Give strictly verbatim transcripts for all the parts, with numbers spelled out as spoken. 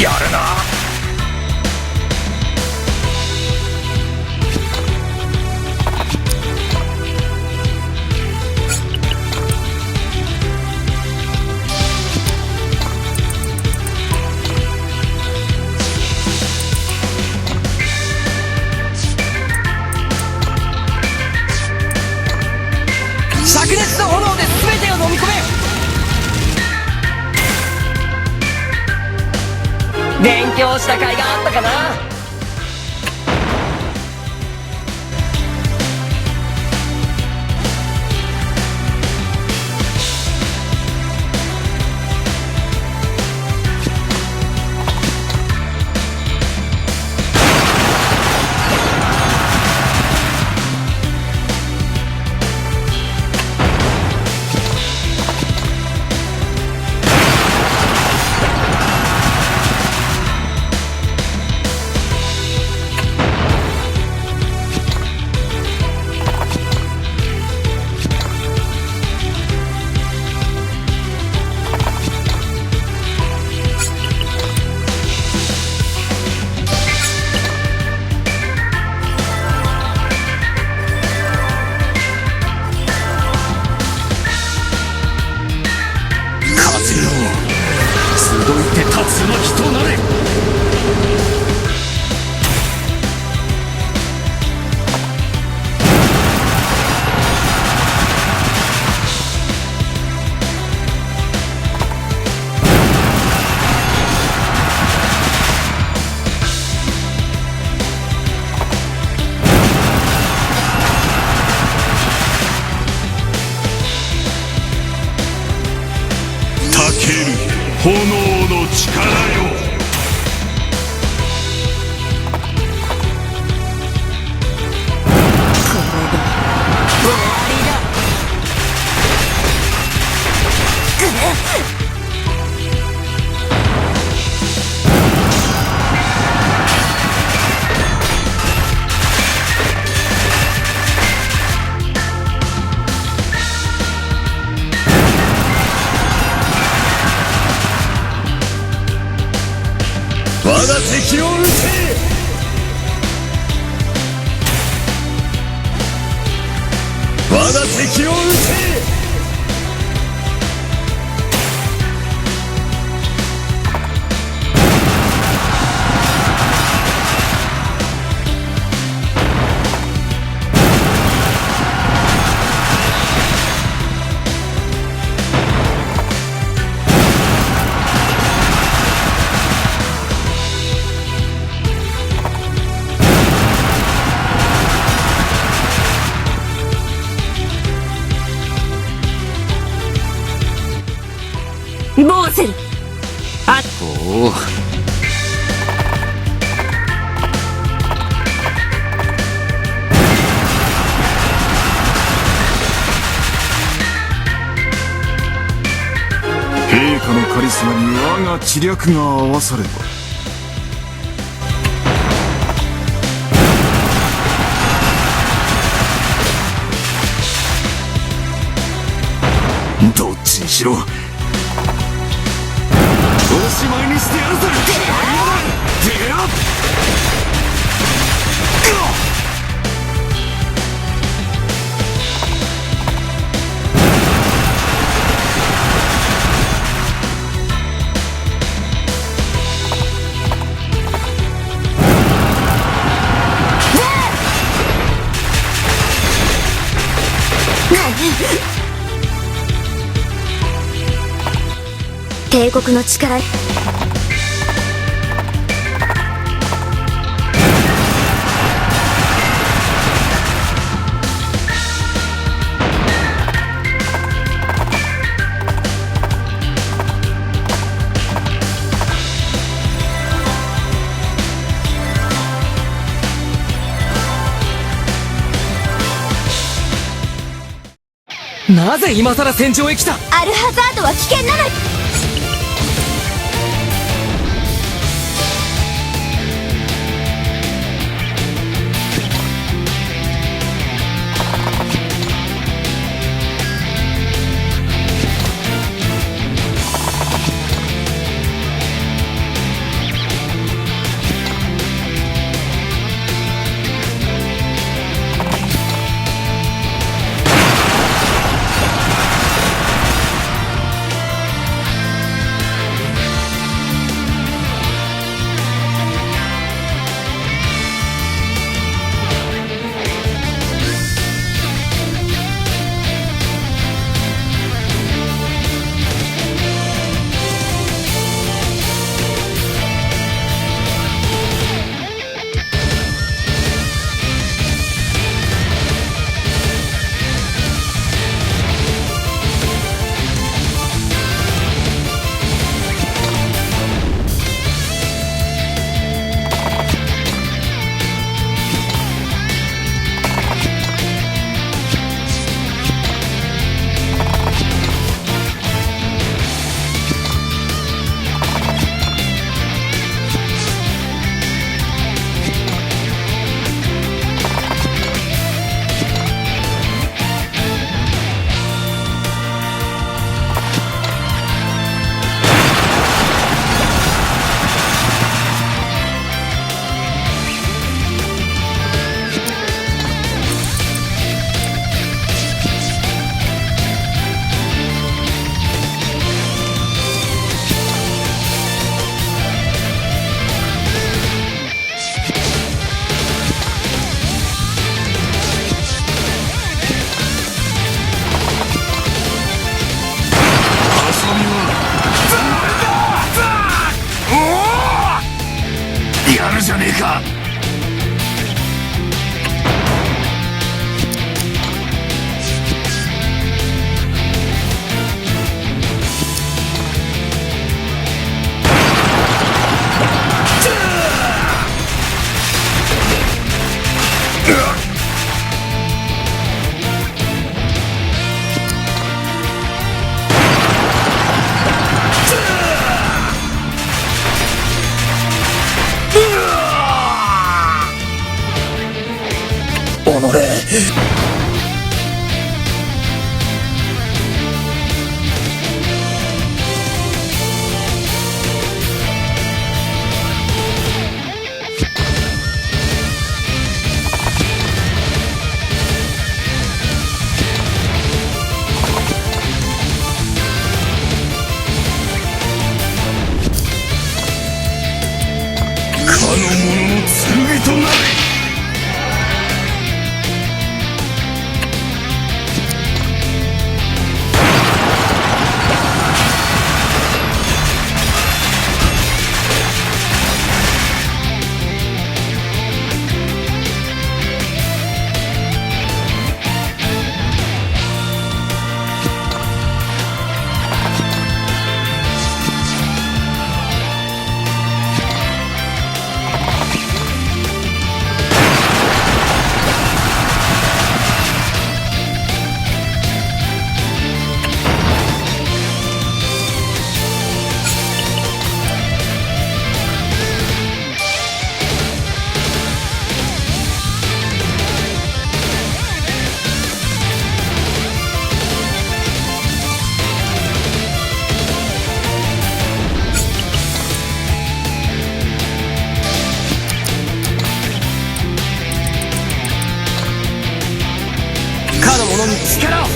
やるな。 灼熱の炎で全てを飲み込め。勉強した甲斐があったかな。 風よ、集いて、龍巻となれ。 たける炎の力よ。 これで終わりだ。我が敵を討て！我が敵を討て！ 暴走。あ、おお。陛下のカリスマに我が知略が合わされば。 どっちにしろ、おしまいにしてやるぜ！てや！てや！ 帝国の力。 なぜ今さら戦場へ来た？アルハザードは危険なのよ。 こ力を。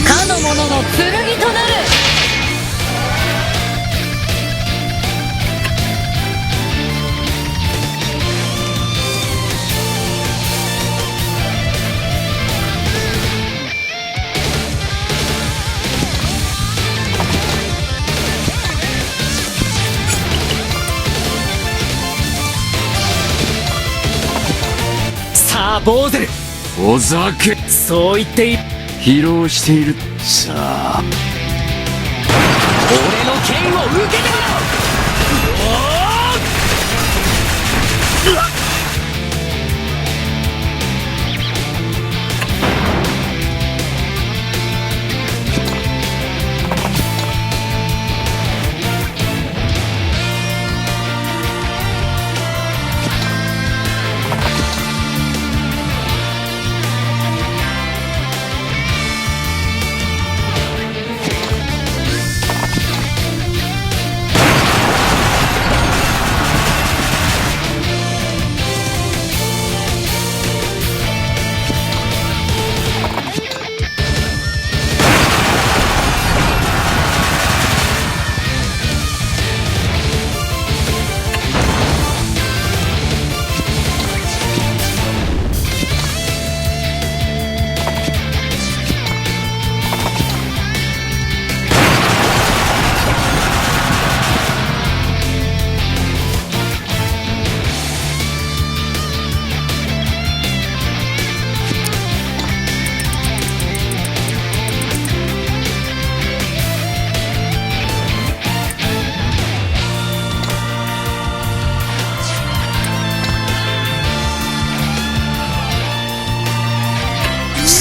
かの者の剣となる。さあ、ボーゼル。おざけ。そう言っていい。疲労している。さあ。俺の剣を受けてみろ。うわっ。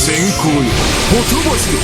閃光よ、ほとばしろ。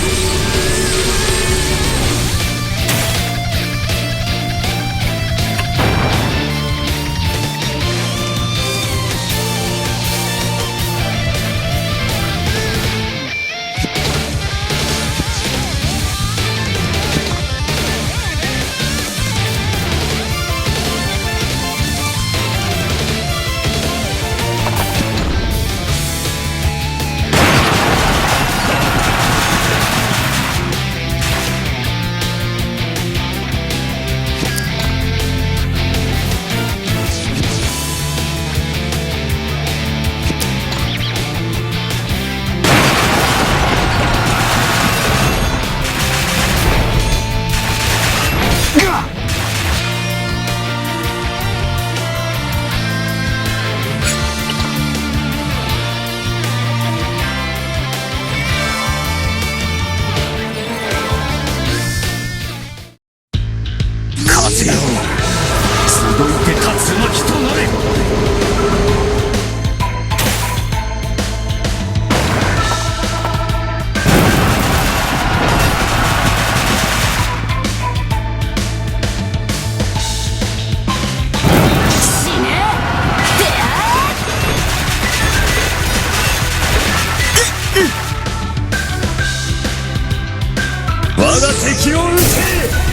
風よ、集いて、龍となれ。死ね。てあ。我が敵を討て。